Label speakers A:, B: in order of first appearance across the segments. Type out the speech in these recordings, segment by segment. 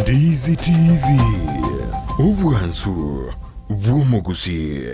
A: Ndizi TV, obwansu bw'omogusii.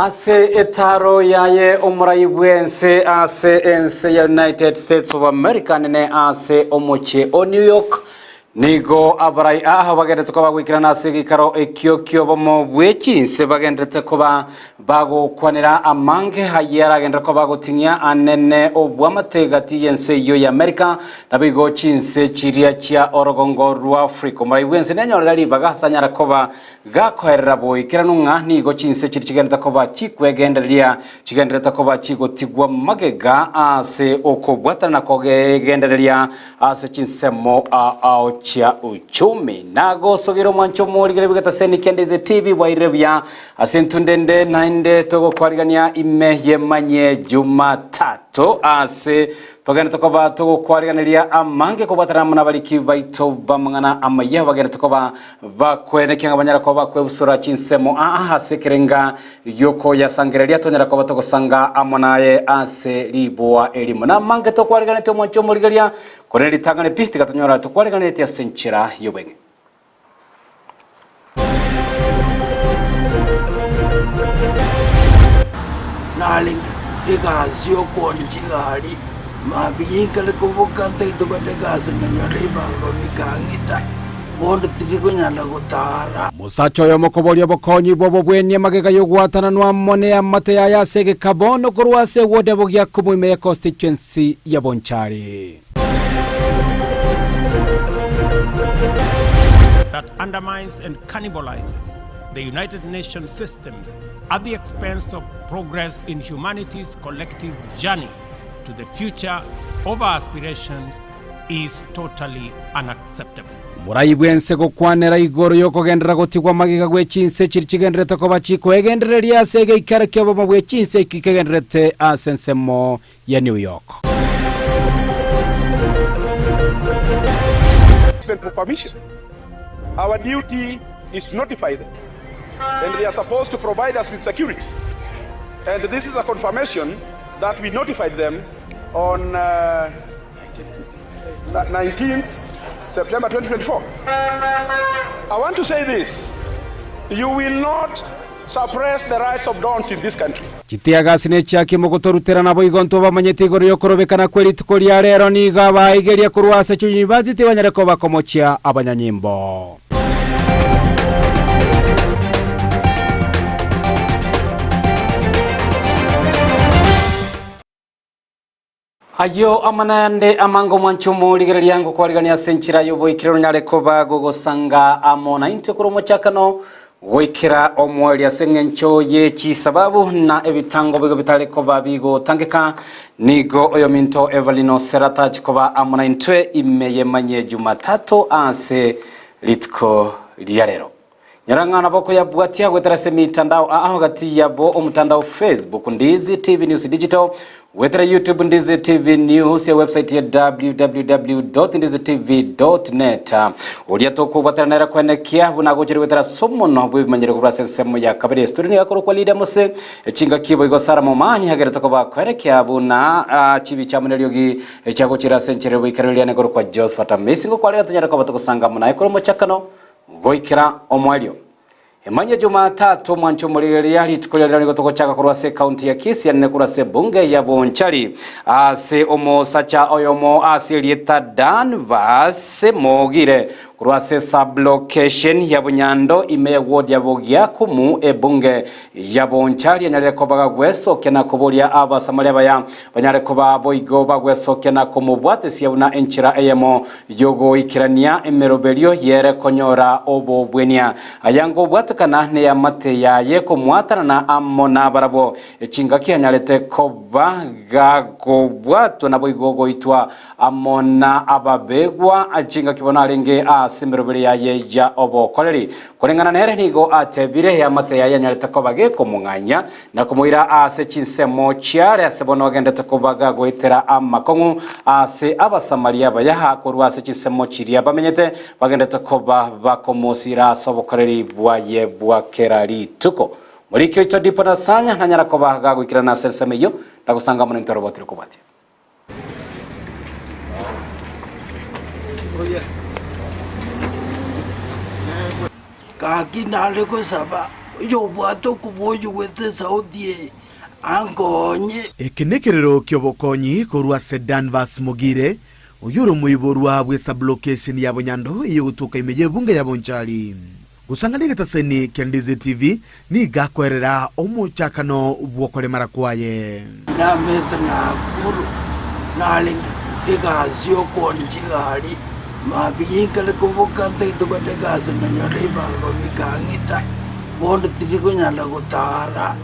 B: Ase etaro yaye omorai bw'ense ase ense ya United States of America nene ase omochie o New York Nigo abarai aa bagenderete koba goikerana ase egeikaro ekio ki'obomo bwe chinse bagenderete koba bagokwanera amange ayio aragenderere koba agoting'ia anene obwamate gati y'ense eyio y'Amerika naboigo chinse chiria chia orogongo rwa Afrika. Omorai bw'ense nenyorere ribaga ase anyare koba Gakoerera boikeranu ng'a nigo chinse chiria chigenderete koba chikwegendereria, chigendererete koba chigotigwa magega ase okobwatana na kogegendereria ase chinsemo ao chia uchumi. Nagosogeire omwancho omorigere bw'egetaseni kia Ndizi TV bwairire buya ase entunde ende naende togokwarigania ime yemanyie Jumatatu ase Togenderete koba togokwariganeria amange kobwatana amo nabariki baito b'amang'ana amaya bagenderete koba bakwenekia ng'a banyare koba bakwebusura chinsemo aa ase ekerenga gi'okoyasangereria tonyare koba togosanga amo naye ase riboa erimo. Namange tokwariganetie omwancho omorigeria, korende ritang'ani pi tiga tonyora tokwariganetie ase enchera y'obweng'e.
C: Narenge egasi y'okoonia chigari, mambia ginkare koboka ntagete kogenda egasi nanyora ribaga bikang'ita, bono tindi konyara gotara.
B: Omosacha oyomo koboria obokonyi bw'obobwenia magega y'ogwatananwa amo neamate yaye ase egekabo nokorwa ase eward ya Bogiakumu ime ya constituency ya Bonchari.
D: that undermines and cannibalizes the United Nations systems at the expense of progress in humanity's collective journey to the future of our aspirations is totally unacceptable.
B: Omorai bw'ense gokwanera igoro y'okogenderera gotigwa magega gwe chinse chiria chigendererete koba chikoegendereria ase egeikaro ki'obomo bwe chinse eki kegendererete ase ensemo ya New York.
E: For permission. Our duty is to notify them and they are supposed to provide us with security and this is a confirmation that we notified them on uh, 19th September 2024. I want to say this. You will not suppress the rights of dons in this country.
B: Chitiagasi nechiaki mogotorutera naboigo ntobamanyete igoro y'okorobekana kwe rituko ria rero nigo abaigeria korwa ase chiuniversity banyare koba komochia abanyanyimbo. Ayio amo nayande amange omwanche omorigereria ngokwarigania ase enchera y'oboikeranu onyare koba gogosanga amo naintwe korwa omochakano goikera omoerio ase eng'encho ye chisababu na ebitango bigo bitare koba bigotangeka nigo oyominto Evelyn Osera tachi koba amo naintwe ime yemanyie Jumatatu ase rituko ria rero. Nyora ng'a nabo okoyabwatia goetera ase emitandao aa gati yabo omotandao Facebook Ndizi TV News Digital, goetera YouTube Ndizi TV News, ewebsite ya www.ndizitv.net. Oria tokobwatana nere koenekia buna agochire goetera ase omonwa bw'ebimanyero korwa ase ensemo ya kabere ya studio nigo akorokwa Lydia Mose chingaki boigo Sarah Momanyi agerete koba koenekia buna ah, chibicha amo neriogi echiagochire ase enchera y'oboikeranu eria nigo Josephat Amisi ngokwarera tonyare koba togosanga amo naye korwa omochakano Goikera omoerio. Emanyie Jumatatu omwancho omorigereria rituko ria rero nigo togochaka korwa ase ekaunti ya Kisii anene korwa ase ebunge ya Bonchari ase omosacha oyomo ase erieta Danvas Mogire. Korwa ase sub-location ya Bunyando ime ya ward ya Bogiakumu ebunge ya Bonchari anyarire koba gagwesokia na koboria Abasamaria abaya banyare koba boigo bagwesokia na komobwatesia buna enchera eyemo yogoikerania emeroberio yere konyora obobwenia. Aya ngobwatekana neamate yaye komwatanana amo nabarabwo echingaki anyarete koba gakobwatwa naboigo goitwa Amo na ababegwa chingaki bono arenge ase emeroberi yaye ya obokoreri. Koreng'ana nere nigo atebire eamate yaye yanyarete koba gekomong'anya na komoira ase chinsemo chiare ase bono agendete koba gagoetera amakong'u ase Abasamaria abaya korwa ase chinsemo chiria bamenyete bagendete koba bakomosira ase obokoreri bwaye bwa kera rituko. Moriki oito Dipo Nasanya nanyara koba gagoikerana ase ensemo eyio na gosanga amo nintwe roboti rokobwatia.
C: Gaki nare gosaba oyobwate okobua-oyogwete esauti eye, ankonye.
F: Eke nekerero ki'obokonyi korwa ase Danvas Mogire, oyio ore omoiborwa bw'esabulokesheni ya Bonyando eyegotoka ime y'ebunge ya Bonchari. Gosang'ana egetaseni kia Ndizi TV nigo akoerera omochakano bw'okoremara kwaye.
C: Namete Nakuru, narenge egasi y'okoonia chigari, mambia ginkare koboka ntagete kogenda egasi nanyora ebango bikang'ita, bono tindi konyara gotara,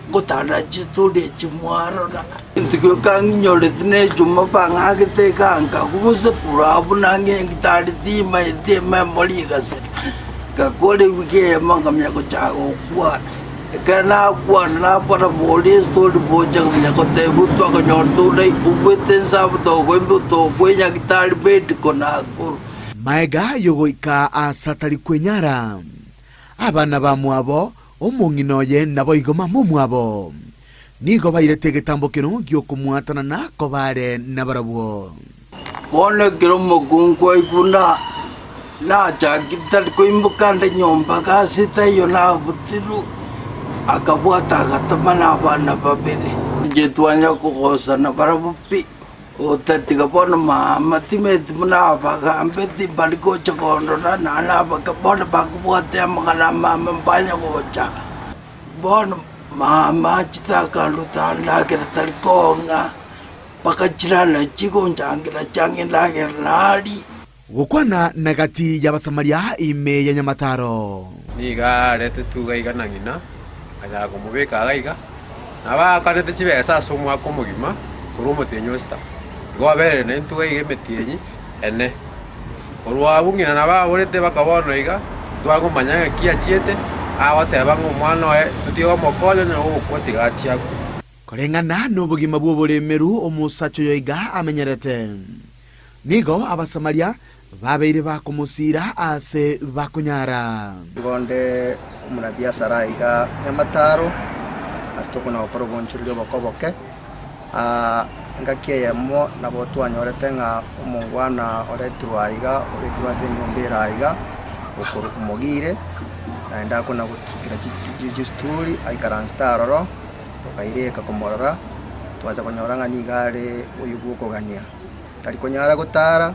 C: ngotara chistori echi mwarora. Egento gioka ng'inyorete nechuma bang'agete eganka gose korwa abwo nang'e tari timaeti ememori egasira. Ngakora ewiki eyemo nkamanya gochaka gokwana, ekero nakwana nakwana boria estori bocha nkamanya gotebia twakonyora tore obwete ense abwo tokoimba tokwa enyagitari medical Nakuru.
F: Maega y'ogoika aase atari kwenyara, abana bamwabo, omong'ina oye naboigo mama omwabo, Nigo bairete egetambo kero gi'okomwatanana koba are nabarabwo.
C: Bono ekero omokungu aigwa buna nachakire tari koimoka ande nyomba gasi taiyo nabutirwe, akabwata agatoma na abana babere. Inche twanya kogosana barabwo pi, otatiga bono mama timeti buna abagambeti mbari gocha kondora naende abake bono bakobwatia amang'ana a mama mbanya gocha. Bono mama achete akanduta ndagera tari kong'a, mpaka chirana chigonchangera chiang'a endagera nari.
F: Gokwana na gati y'Abasamaria ime ya Nyamataro.
G: Nigo aretetwe iga iga na ng'ina, akanyara komobeka iga iga, nabo aakanete chibesa ase omwaka omogima korwa omotienyi o sita. Igo aberire naintwe iga iga emetienyi ene. Korwa abwo ng'ina nabo aborete baka bono iga, ntwagomanya ng'aki achiete, agoteba ng'a omwana oye totige komokonya onye ogokwa tiga achie akwe.
F: Koreng'ana nobogima bw'oboremeru omosacha oyo iga amenyerete, nigo Abasamaria babeire bakomosiira aase bakonyara.
H: Igo onde omonabiasara aiga Nyamataro, ase tokona gokora obonchoreria oboke oboke. Engaki eyemo nabo twanyorete ng'a omongwana oretirwe aiga, obekirwe ase enyomba ere aiga, okorokwa Mogire, naende akona gotsukera chisituri aikaransete aroro, tokaireka komorora, twacha konyora ng'a nigo are oyo bw'okogania. Tari konyara gotara,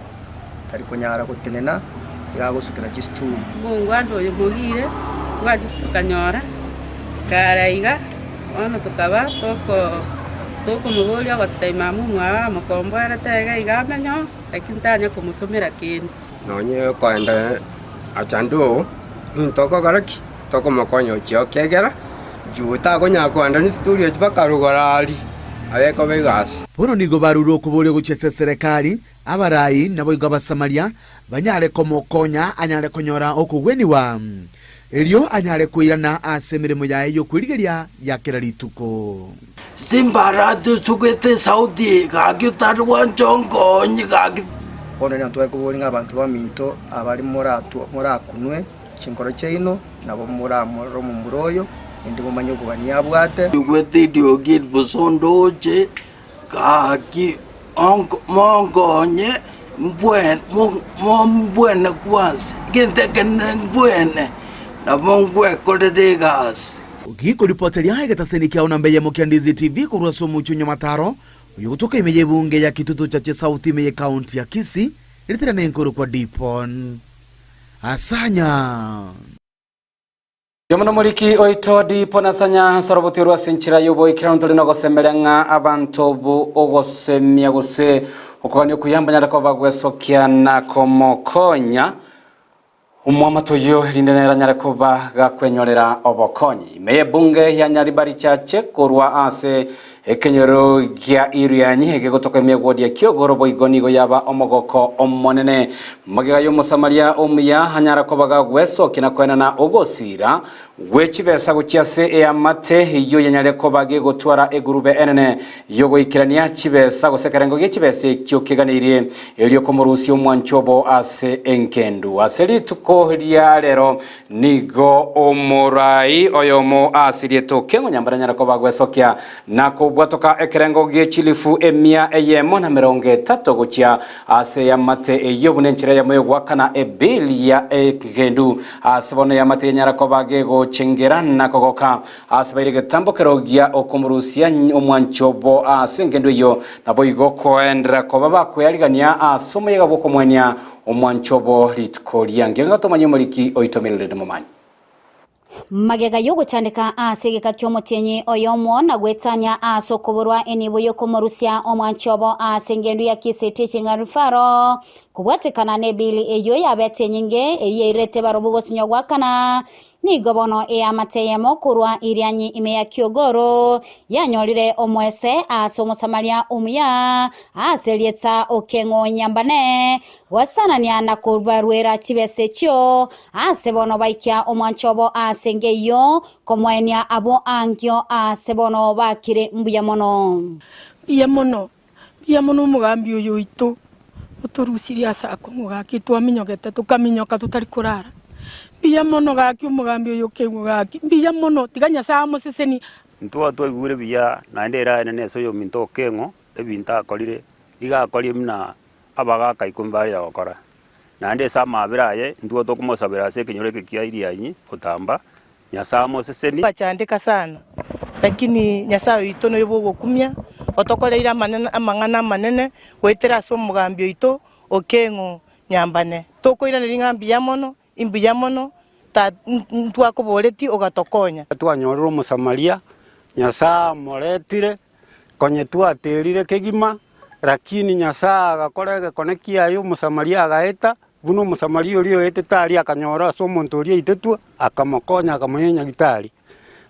H: tari konyara gotenena, iga agosukera chisituri.
I: Omongwana oyo Mogire, twachia tokanyora kare aiga. Bono tokaba tokomoboria ogotebia mama omwabo amokomboerete iga iga amenye oo, lakini tanya komotomera kende.
G: Nonye okoenda achande oo, nintokogora ki? Tokomokonya ochia ekiagera juu takonyara koenda nesituri echio mpaka rogoro aria, abekoba egasi.
F: Bono nigo barure okoboria gochia ase eserekari, abarai, naboigo Abasamaria, banyare komokonya anyare konyora okogwenigwa. Erio anyare koirana ase emeremo yaye y'okwerigeria ya kera rituko.
C: Simbarati osugete esauti eye, gaki otari gwancha onkonye, gaki.
H: Bono nigo twekobori ng'a abanto baminto abare morakunwe chinkoro chiaino, nabo moramorore omomura oyo, naende momanye okogania abwate.
C: Igwete eriogi eri bosa ondoche, Gaki monkonye mombwene kwansa, egento ekenene mbwene, nabo ngwekorera egasi.
F: Gikoripoteria egetaseni kiao namba eyemo kia Ndizi TV korwa ase omochie o Nyamataro, oyogotoka ime y'ebunge ya Kitutu Chache South ime y'ekaunti ya Kisii. Eritera nenkorokwa Dipon Asanya.
B: Yomono moriki oito Dipon Asanya ase oroboti orwo ase enchera y'oboikeranu tore nogosemeria ng'a abanto bo ogosemia gose okogania okuya mbanyare koba bagwesokia na komokonya Omwamato oyio erinde nere anyare koba gakwenyorera obokonyi. Ime y'ebunge ya Nyaribari Chache korwa ase ekenyoro gia Irianyi egegotoka ime y'ewodi ya Kiogoro boigo nigo yaba omogoko omonene. Magega y'Omosamaria omuya anyara koba gagwesokia na koenana ogosiira gwe chibesa gochia ase eamate eyio yanyare koba gegotwara egurube enene y'ogoikerania chibesa gose ekerengo gie chibesa ekio keganeirie erio komorusia omwancho obo ase engendu. Ase rituko ria rero nigo omorai oyomo asiriete okeng'u nyambare anyare koba gwesokia na kobwatoka ekerengo gie chilifu emia eyemo na merongo etato gochia ase eamate eyio buna enchera eyemo y'ogoakana ebill ya engendu. Ase bono eamate yenyara koba gegochengera na kogoka ase baire egetambo kero gia okomorusia omwancho obo ase engendu eyio, naboigo koenderera koba bakwearigania ase omoyega bw'okomoenia omwancho obo rituko riange. Ng'a tomanye omoriki oito Mildred Momanyi.
J: Magega y'ogochandeka ase egeka ki'omotienyi oyomo na gwetania ase okoborwa enibo y'okomorusia omwanchi obo ase engendu ya Kisii Teaching and Referral, Kobwatekana nebili eyio yabete enyinge, eyio yairete barobwo gosinywa goakana, nigo bono eamate eyemo korwa Irianyi ime ya Kiogoro yanyorire omoese ase Omosamaria omuya, ase erieta Okeng'onyambane, gwasanania na kobaruera chibesa echio, ase bono baikia omwancho obo ase enga eyio, komoenia abwo ankio ase bono bakire mbuya mono.
K: Mbuya mono, Mbuya mono omogambi oyo oito otorusirie ase akong'u gaki twaminyogete tokaminyoka totari korara. Mbuya mono gaki omogambi oyo okegwa gaki, mbuya mono tiga Nyasae amosesenie.
L: Intwe twaigure buya naende ere aenene ase oyominto okeng'o ebinto akorire, nigo akorire buna abagaaka ikomi baria gokora. Naende ase amaabera aye intwe tokomosabera ase ekenyoro eke kia Irianyi gotamba, Nyasae amosesenie.
M: Twachandeka sana, lakini Nyasae oito noyo bw'ogokumia, otokoreire amanene amang'ana amanene goetera ase omogambi oito Okeng'o Nyambane. Tokoiraneria ng'a mbuya mono, imbuya mono, ta ntwakoboretie ogatokonya.
N: Twanyorire Omosamaria, Nyasae amoretire, konye twaterire kegima, lakini Nyasae agakora egekone kiaye Omosamaria agaeta, buna Omosamaria oria oetete aria akanyora ase omonto oria aitetwe, akamokonya akamoyia nyagitari.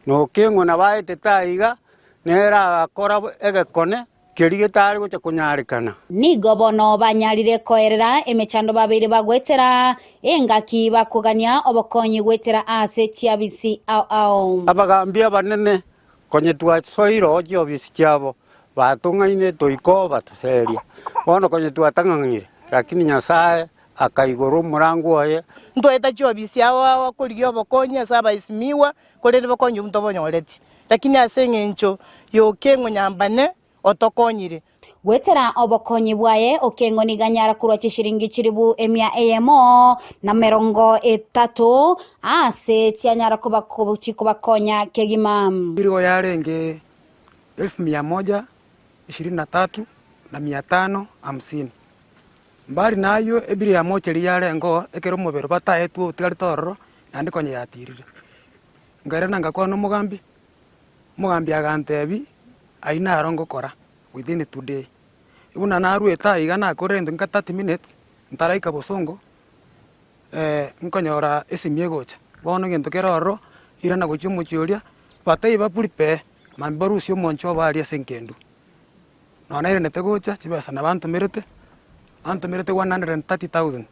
N: Na okeng'u nabo aetete aiga, nere agakora egekone keria getare gocha konyarekana.
J: Nigo bono banyarire koerera emechando babeire bagoetera, engaki bakogania obokonyi goetera ase chiabisi ao ao.
N: Abagambi abanene Konye twasoire oo chiofisi chiabo, batong'aine toika batoseria. Bono konye twatang'ang'ire, lakini Nyasae akaigora omorango oye.
M: Ntwaeta chiofisi ao ao korigia obokonyi ase abaesimigwa, korende bokonyi obwo ntobonyoreti. Lakini ase eng'encho y'okeng'u nyambane otokonyire.
J: Goetera obokonyi bwaye Okeng'o nigo anyara korwa chishiringi chilifu emia eyemo na merongo etato ase chianyara koba chikobakonya kegima.
O: Nigo yarenge elfu mia moja ishirini na tatu na mia tano hamsini. Mbali nayio ebiri ya mocheri yarengeo ekero omobere bataetwe otigarete ororo naende konya yatirire. Nkairana ngakwana omogambi, Omogambi agantebia, Ayio naro ngokora within today. Buna naruete aiga nakorire egento nka 30 minutes, ntaraika bosongo, nkonyora esimi egocha, bono egento kere ororo, irana gochia omochie oria, batebie ba prepare, mambia barusie omonche obo aria ase enkendu. Nonya nairanete gocha, chibesa nabo antomerete, antomerete 130,000.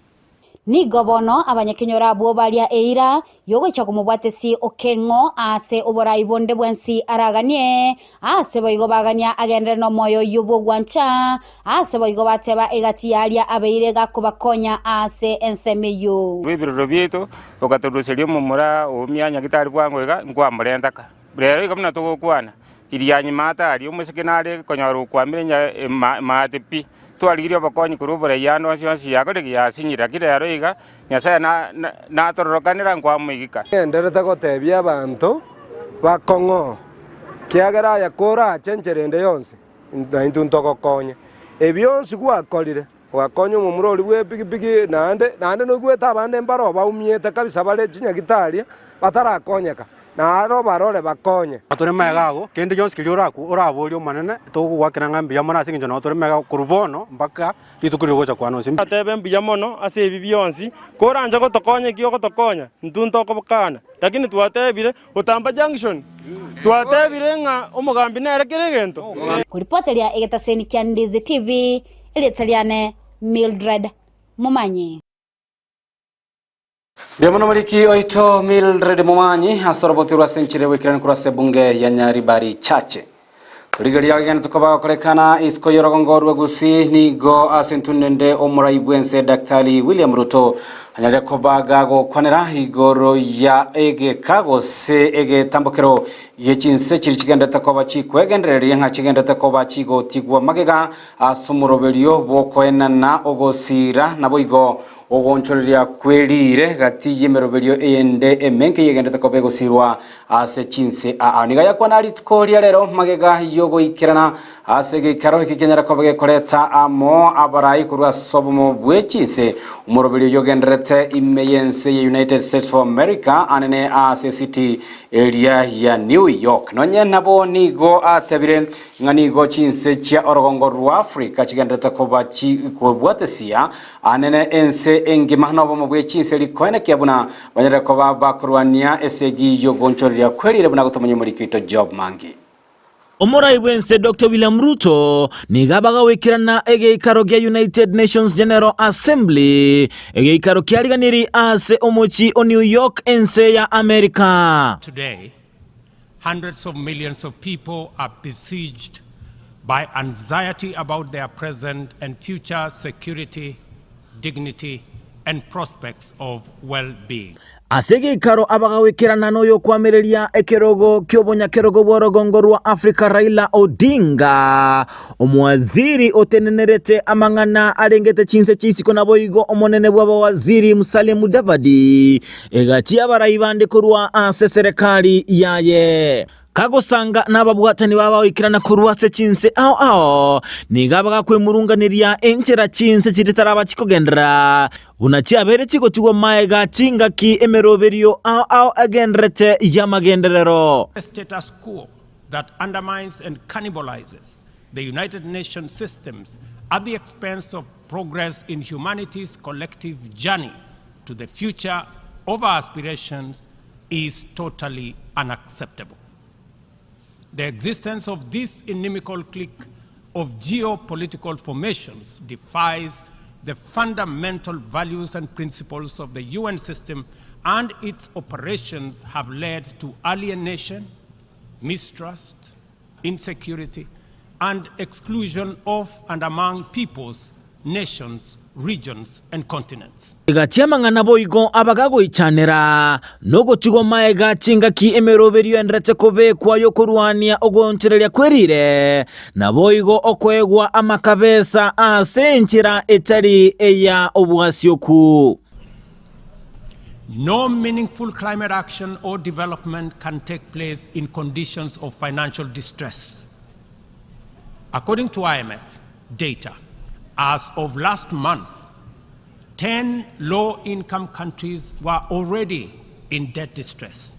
J: Nigo bono abanyakenyoro abwo baria eira y'ogocha komobwatesia Okeng'o ase oborai bonde bwensi araganie, ase boigo bagania agenderere nomoyo oyio bw'ogwancha, ase boigo bateba egati y'aria abeire gakobakonya ase ensemo eyio.
P: Bw'ebiroro biaito, bogatoruseria omomura oo mianyagete aria bwango iga, nkwamorenta ka. Rero iga buna togokwana, Irianyi maate aria, omoiseke nare konyora okwamire maate pi. Twarigirie obokonyi korwa oboraia ande onsi onsi yakorire ki? Yasinyire. Lakini rero iga, Nyasae natororokanera nkwamoigika.
Q: Ngenderete gotebia abanto bakong'oo, ekiagera aye korache enchera ende yonsi, naintwe ntogokonye. Ebi onsi gwakorire. Ogakonya omomura oria bw'epigipigi naende, naende noigwete abande mbaro baumiete kabisa bare chinyagitari batarakonyeka, naro barore bakonye.
N: Tore magega ago, kende gionsi keria orakwe oraborie Omonene, togogoakera ng'a mbuya mono ase engencho nabo tore magega korwa bono mpaka rituko riria ogocha kwane ase.
R: Atebe mbuya mono ase ebi bionsi, koranche gotokonya eki ogotokonya, intwe ntokobokana. Lakini twatebire, Gotamba Junction, twatebire ng'a omogambi nere kera egento.
J: Koripoteria egetaseni kia Ndizi TV, erieta riane Mildred Momanyi.
B: Mbuya mono moriki oito Mildred Momanyi ase oroboti rwa ase enchera y'ogoikeranu korwa ase ebunge ya Nyaribari Chache. Torigereria agenete koba gokorekana isiko y'orogongo rwa Gusii nigo ase entunende omorai bw'ense Daktari William Ruto anyarire koba gagokwanera igoro ya egeka gose egetambokero gie chinse chiria chigenderete koba chikwegendereria ng'a chigenderete koba chigotigwa magega ase omoroberio bw'okoenana ogosiira naboigo ogoonchoreria kw'eriire gati y'emeroberio eyende emenge yegenderete koba egosiirwa ase chinse aa. Nigo ayakwana rituko ria rero magega y'ogoikerana ase egeikaro eke kianyara koba gekoreta amo abarai korwa ase obomo bwe chinse. Omoroberio oyio ogendererete ime y'ense ya United States of America anene ase esiti eria ya New York. Nonye nabo nigo atebire ng'a nigo chinse chia orogongo rwa Africa chigendererete koba chikobwatesia anene ense engima nobomo bwe chinse rikoenekia buna Banyare koba bakorwania esegi y'ogoonchoreria kwerire buna gotomanya omoriki oito Job Mangi.
S: Omorai bw'ense Doctor William Ruto nigo abagawekerana egeikaro gia United Nations General Assembly, egeikaro kiariganiri ase omochie o New York ense ya America.
D: Today, hundreds of millions of people are besieged by anxiety about their present and future security, dignity, and prospects of well-being.
S: Ase egeikaro abagawekerana noyokoamereria ekerogo ki'obonyakerogo bw'orogongo rwa Africa Raila Odinga, omowaziri otenenerete amang'ana arengete chinse chi'isiko naboigo omonene bw'abawaziri Musalia Mudavadi, egachia abarai bande korwa ase serekari yaye. Kagosanga nababwatani b'abagoikerana korwa ase chinse ao ao, nigo abagakwemurunganeria enchera chinse chiritaraba chikogenderera, buna chiabeire chigotigwa magega chingaki emeroberio ao ao egendererete y'amagenderero.
D: The status quo that undermines and cannibalizes the United Nations systems at the expense of progress in humanity's collective journey to the future of our aspirations is totally unacceptable. The existence of this inimical clique of geopolitical formations defies the fundamental values and principles of the UN system, and its operations have led to alienation, mistrust, insecurity, and exclusion of and among peoples, nations, regions, and continents.
S: Egati y'amang'ana boigo abagagoichanera, nogotigwa magega chingaki emeroberio enderete kobekwa y'okorwania ogoonchoreria kwerire, naboigo okoegwa amakabesa ase enchera etari eya obwasioku.
D: No meaningful climate action or development can take place in conditions of financial distress. According to IMF data, as of last month, 10 low-income countries were already in debt distress.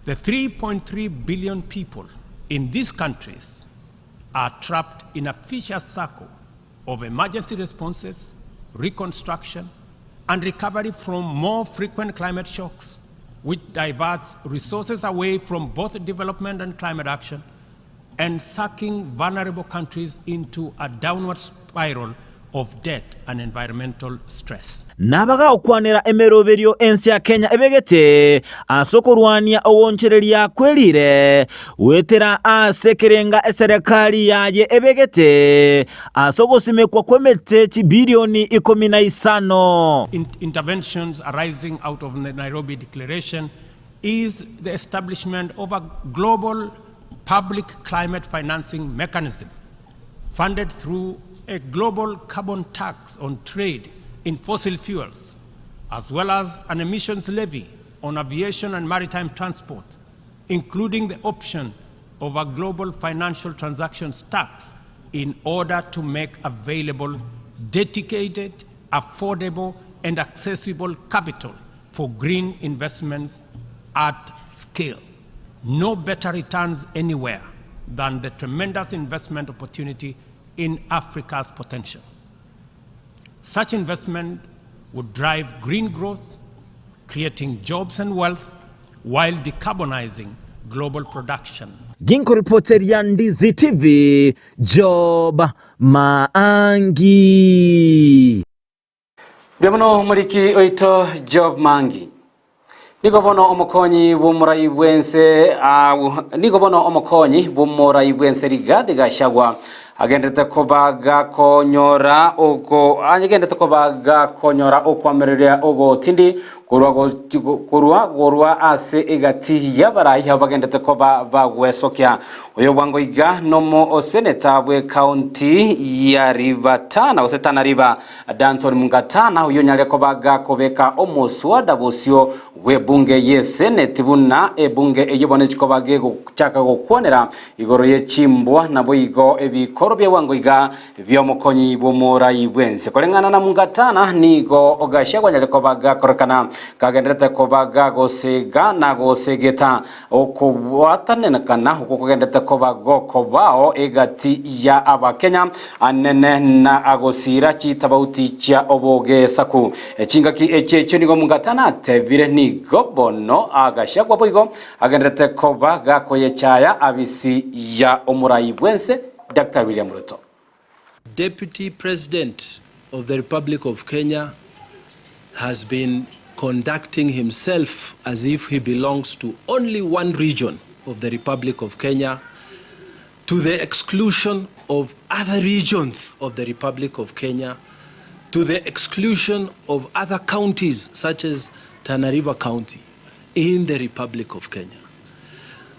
D: The 3.3 billion people in these countries are trapped in a vicious circle of emergency responses, reconstruction, and recovery from more frequent climate shocks, which diverts resources away from both development and climate action, and sucking vulnerable countries into a downward spiral of debt and environmental stress.
S: Nabagakwanera emeroberio ense ya Kenya ebegete ase okorwania ogoonchoreria kwerire goetera ase ekerenga eserekari yaye ebegete ase ogosimekwa kw'emete chibilioni 15.
D: Interventions arising out of the Nairobi Declaration is the establishment of a global public climate financing mechanism funded through a global carbon tax on trade in fossil fuels, as well as an emissions levy on aviation and maritime transport, including the option of a global financial transactions tax in order to make available dedicated, affordable, and accessible capital for green investments at scale. No better returns anywhere than the tremendous investment opportunity in Africa's potential. Such investment would drive green growth, creating jobs and wealth while decarbonizing global production.
S: Ginkoripoteria Ndizi TV, Job Maangi.
B: Mbuya mono omoriki oito Job Mangi. Nigo bono omokonyi bw'omorai bw'ense nigo bono omokonyi bw'omorai bw'ense Rigathi Gachagua agenderete koba gakonyora oko agenderete koba gakonyora okwamereria ogotindi korwa korwa korwa ase egati y'abarai abo bagenderete koba bagwesokia. Oyo bwango iga nomo oseneta bw'ekaunti ya River Tana gose Tana River Danson Mungatana oyio onyare koba gakobeka omoswada bosio bw'ebunge y'eseneti buna ebunge eyio bono echikoba gegochaka gokwanera igoro ye chimbwa naboigo ebikoro bia bwango iga bi'omokonyi bw'omorai bw'ense. Koreng'ana na Mungatana nigo Gachagua anyare koba gakorekana kagenderete koba gagosega na gosegeta Okobwatanekana okwo kogenderete koba gokobao egati ya Abakenya anene na agosiira chitabauti chia obogesaku. Chingaki echi echio nigo Mungatana atebire nigo bono agachagwa boigo agenderete koba gakoyechaya abisi ya omorai bwense Daktari William Ruto.
T: Deputy President of the Republic of Kenya has been conducting himself as if he belongs to only one region of the Republic of Kenya to the exclusion of other regions of the Republic of Kenya, to the exclusion of other counties such as Tana River County in the Republic of Kenya.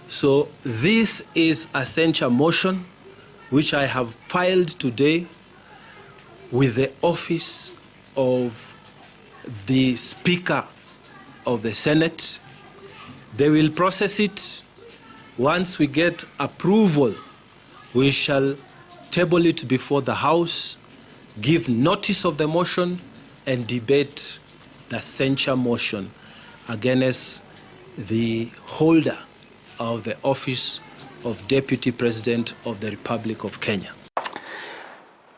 T: So this is a censure motion which I have filed today with the office of the Speaker of the Senate. They will process it. Once we get approval, we shall table it before the House, give notice of the motion, and debate the censure motion against the holder of the office of Deputy President of the Republic of Kenya.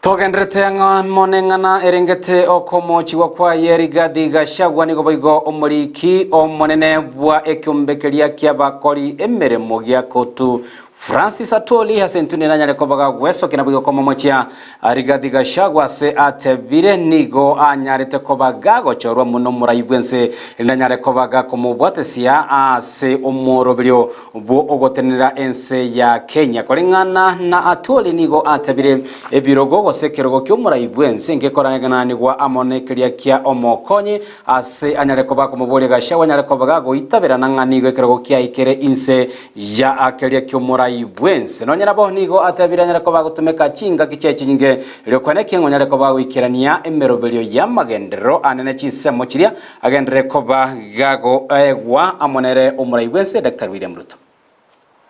B: Togenderete ang'o mono eng'ana erengete okomochigwa kwaye Rigathi Gachagua nigo boigo omoriki omonene bwa ekiombe keria ki'abakori emeremo gia Kotu Francis Atwoli ase entune nanyare koba gagwesokia naboigo komomochia Rigathi Gachagua ase atebire nigo anyarete koba gagochorwa mono omorai bw'ense erinde anyare koba gakomobwatesia ase omoroberio bwo ogotenenera ense ya Kenya. Koreng'ana na Atwoli nigo atebire ebirogo gose ekerogo ki'omorai bw'ense ngekorangananigwa amo nekeria kia omokonyi Ase anyare koba akomoboria Gachagua anyare koba gagoitaberana ng'a nigo ekerogo kiaikere inse ya keria ki'omorai bw'ense. Nonya nabo nigo atebire anyare koba agotumeka chingaki chiaye chinyinge erio kwenekia ng'a onyare koba agoikerania emeroberio y'amagenderero anene chinsemo chiria agenderere koba gagoegwa amo nere omorai bw'ense Daktari William Ruto.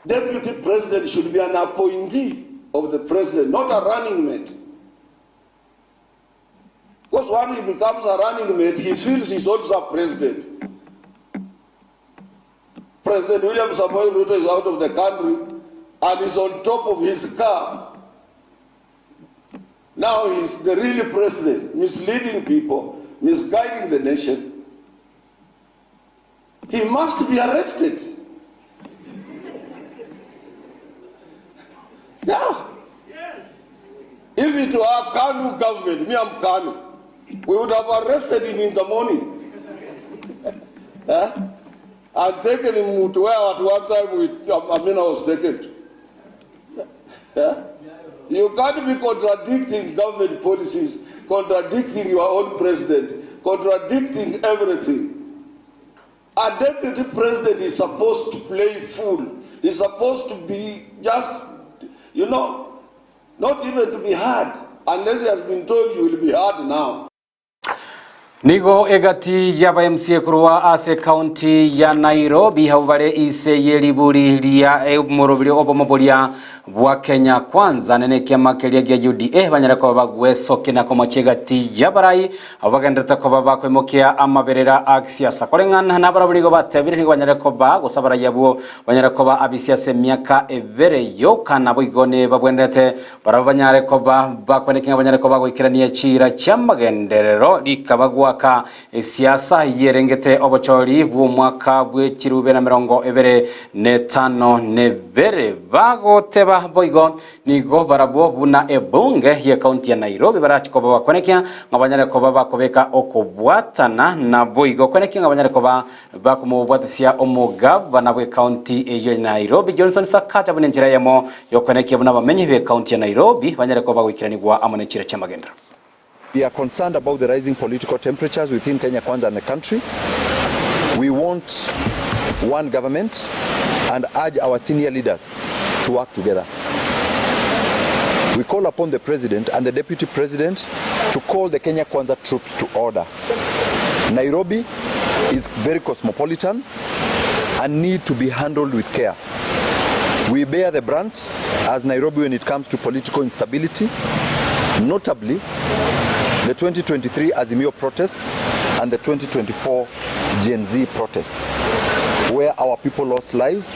E: Deputy President should be an appointee of the President, not a running mate. Because when he becomes a running mate, he feels he's also a president. President William Samoei Ruto is out of the country and is on top of his car. Now he's the real president, misleading people, misguiding the nation. He must be arrested. Yeah. If it were a Kanu government, me I'm Kanu, we would have arrested him in the morning. eh? And taken him to where at one time we, I mean, I was taken to. Eh? You can't be contradicting government policies, contradicting your own president, contradicting everything. A deputy president is supposed to play fool. He's supposed to be just, you know, not even to be heard, unless he has been told you will be heard now.
B: Nigo egati y'aba MCA korwa ase ekaunti ya Nairobi abwo bare ise ye riburi ria omorobiri obomo boria bwa Kenya Kwanza nene ekiama keria gia UDA banyare koba bagwesokia na komochia egati y'abarai abwo bagenderete koba bakoimokia amaberera a gisiasa. Koreng'ana nabarabwo nigo batebire nigo banyare koba gose abarai abwo banyare koba abisiasa emiaka ebere yoka naboigo nebabwenerete Barabwo banyare koba bakwaneke ng'a banyare koba goikerania chiira chi'amagenderero rikaba goaka esiasa yerengete obochori bw'omwaka bwe chirube na 25 nebere. Bagoteba boigo nigo barabwo buna ebunge y'ekaunti ya Nairobi barache koba bakwanekia ng'a banyare koba bakobeka okobwatana naboigo kwanekia ng'a banyare koba Bakomobwatisia omogavana bw'ekaunti eyio ya Nairobi, Johnson Sakaja buna enchera eyemo y'okoenekia buna abamenyi b'ekaunti ya Nairobi banyare koba bagoikeranigwa amo ne chiira chi'amagenderero.
U: We are concerned about the rising political temperatures within Kenya Kwanza and the country. We want one government and urge our senior leaders to work together. We call upon the president and the deputy president to call the Kenya Kwanza troops to order. Nairobi is very cosmopolitan and need to be handled with care. We bear the brunt as Nairobi when it comes to political instability, notably the 2023 Azimio protests and the 2024 Gen Z protests, where our people lost lives.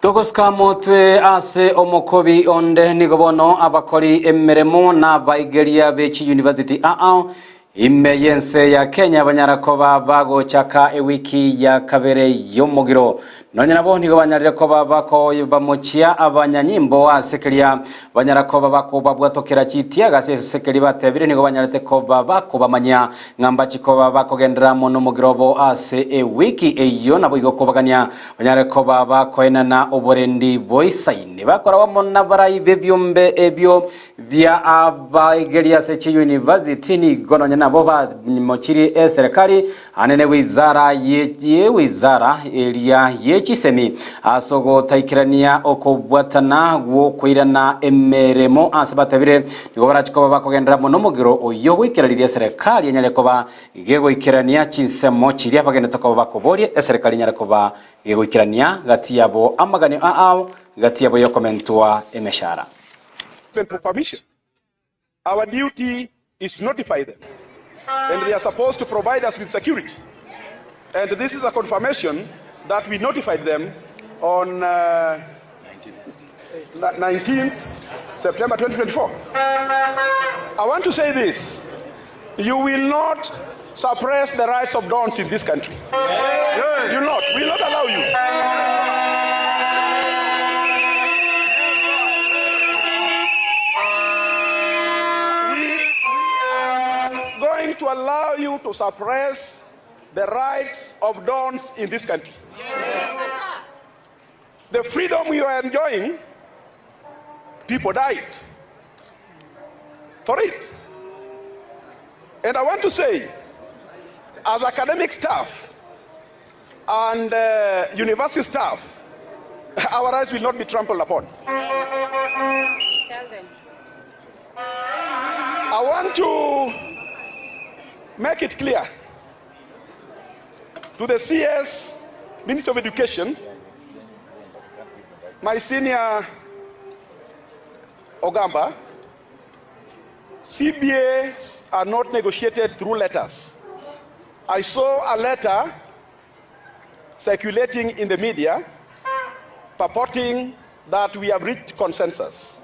B: Togosika motwe ase omokobi onde nigo bono abakori emeremo na abaigeria be chiyunivasiti ao ime y'ense ya Kenya banyara koba bagochaka ewiki ya kabere y'omogiro. Nonya nabo nigo banyarire koba bakobamochia abanyanyimbo ase keria banyara koba bakobabwatokera chitiaga ase ase keria batebire nigo banyarete koba bakobamanyia ng'a mbachi koba bakogenderera amo nomogiro obo ase ewiki eyio naboigo kobagania Banyare koba bakoenana oborendi boisaine, bakoragwa amo nabarai b'ebiombe ebio bia abaegeria ase chiyunivasiti, nigo nonya nabo bamochirie eserekari anene wizara ye wizara eria ye chisemi ase ogotaikerania okobwatana gw'okoirana emeremo ase batebire nigo barache koba bakogenderera mono omogiro oyio goikera riria eserekari enyare koba Gegoikerania chinsemo chiria bagenderete koba bakoboria, eserekari enyare koba gegoikerania gati yabo amaganio ao gati yabo y'okomentwa emeshara.
E: For permission. Our duty is to notify them and they are supposed to provide us with security and this is a confirmation that we notified them on uh, 19th September 2024. I want to say this. You will not suppress the rights of dons in this country. You will not. We will not allow you. We are going to allow you to suppress the rights of dons in this country. The freedom you are enjoying, people died for it. And I want to say, as academic staff and uh, university staff, our rights will not be trampled upon.
I: Tell them.
E: I want to make it clear to the CS, Minister of Education, my senior Ogamba, CBAs are not negotiated through letters. I saw a letter circulating in the media purporting that we have reached consensus.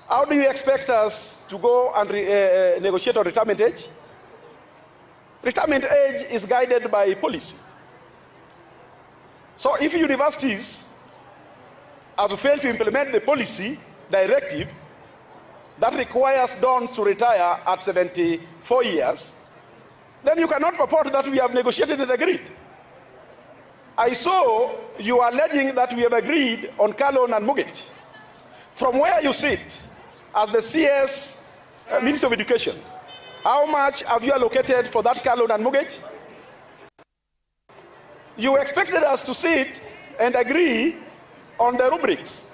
E: How do you expect us to go and re, uh, negotiate on retirement age? Retirement age is guided by policy. So if universities have failed to implement the policy directive that requires dons to retire at 74 years, then you cannot purport that we have negotiated and agreed. I saw you are alleging that we have agreed on car loan and mortgage. From where you sit as the CS uh, Minister of Education, how much have you allocated for that car loan and mortgage? You expected us to sit and agree on the rubrics.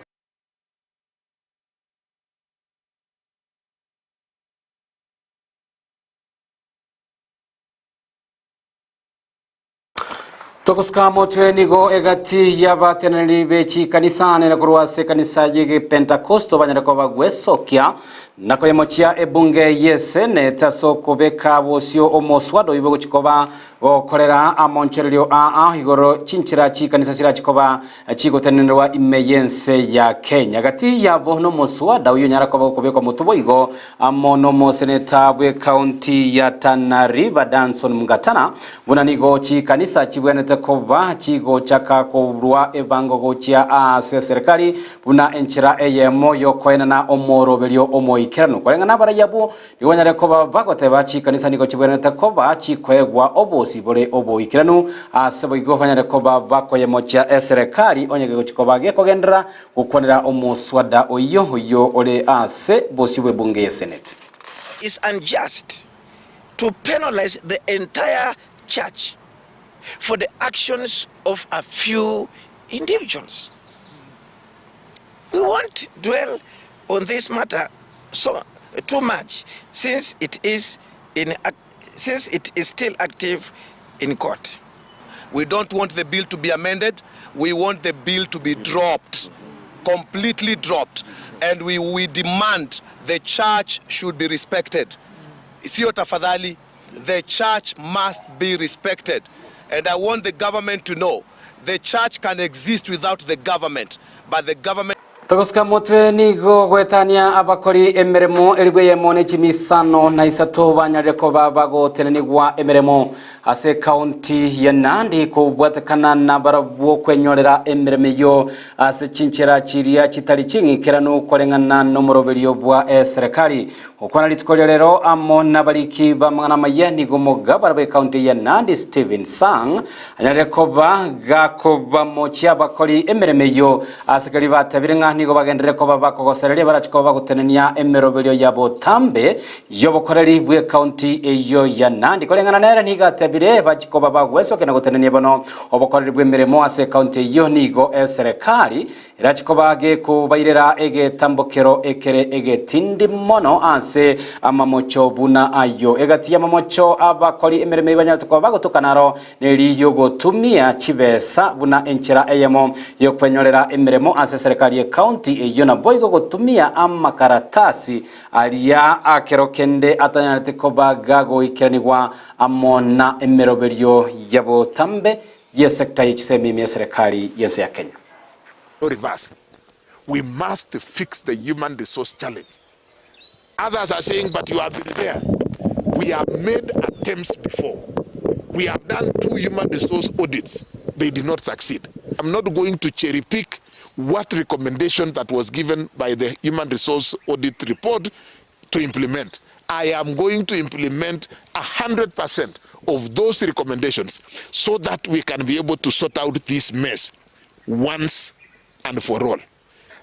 B: Togosuka motwe nigo egati y'abateneneri be chikanisa nene korwa ase ekanisa y'Egepentekosto banyare koba gwesokia na koyemochia ebunge y'eseneti ase okobeka bosio omoswada oyio bogochia koba gokorera amonchererio aa igoro chinchera chikanisa chirachi koba chigotenenerwa ime y'ense ya Kenya. Gati yabo nomoswada oyio onyara koba gokobekwa motwe boigo amo nomoseneta bw'ekaunti ya Tana River Danson Mungatana buna nigo chikanisa chibwenerete koba chigochaka korwa ebango gochia ase serikali buna enchera eyemo yokoenana omoroberio omoikeranu. Koreng'ana abarai abwo Nigo banyare koba bagoteba chikanisa nigo chibwenerete koba chikoegwa obosibore oboikeranu, ase boigo banyare koba bakoyemochia eserekari onye gegochia koba gekogenderera gokwanera omoswada oyio oyio ore ase bosio bw'ebunge ye Senate.
A: Is unjust to penalize the entire church for the actions of a few individuals. We won't dwell on this matter so too much since it is in since it is still active in court.
V: We don't want the bill to be amended. We want the bill to be dropped, completely dropped. And we, we demand the church should be respected. Sio tafadhali, the church must be respected. And I want the government to know the church can exist without the government, but the government
B: Togosika motwe nigo goetania abakori emeremo elifu eyemo ne chimi isano na isato banyarire koba bagotenenigwa emeremo ase ekaunti ya Nandi kobwatekana nabarabwo kwenyorera emeremo eyio ase chinchera chiria chitari ching'ikeranu koreng'ana nomoroberio bwa eserekari. Gokwana rituko ria rero amo nabariki b'amang'ana amaya nigo omogabara bw'ekaunti ya Nandi Stephen Sang anyarire koba gakobamochia abakori emeremo eyio ase keria batebire ng'a nigo bagenderere koba bakogosereria barache koba bagotenenia emeroberio ya botambe y'obokoreri bw'ekaunti eyio ya Nandi. Koreng'ana nere nigo atebire bachi koba bagwesokia na gotenenia bono obokoreri bw'emeremo ase ekaunti eyio nigo eserekari Erache koba gekobairera egetambokero ekere egetindi mono ase amamocho buna ayio. Egati y'amamocho abakori emeremo eyio banyarete koba bagotoka naro neri y'ogotumia chibesa buna enchera eyemo y'okwenyorera emeremo ase eserekari y'ecounty eyio naboigo gotumia amakaratasi aria akero kende atanyarete koba gagoikeranigwa amo na emeroberio ya botambe y'esecta ye chisemi ime y'eserekari y'ense ya Kenya.
W: No reverse. We must fix the human resource challenge. Others are saying but you have been there. We have made attempts before. We have done two human resource audits. They did not succeed. I'm not going to cherry pick what recommendation that was given by the human resource audit report to implement. I am going to implement 100% of those recommendations so that we can be able to sort out this mess once and for all.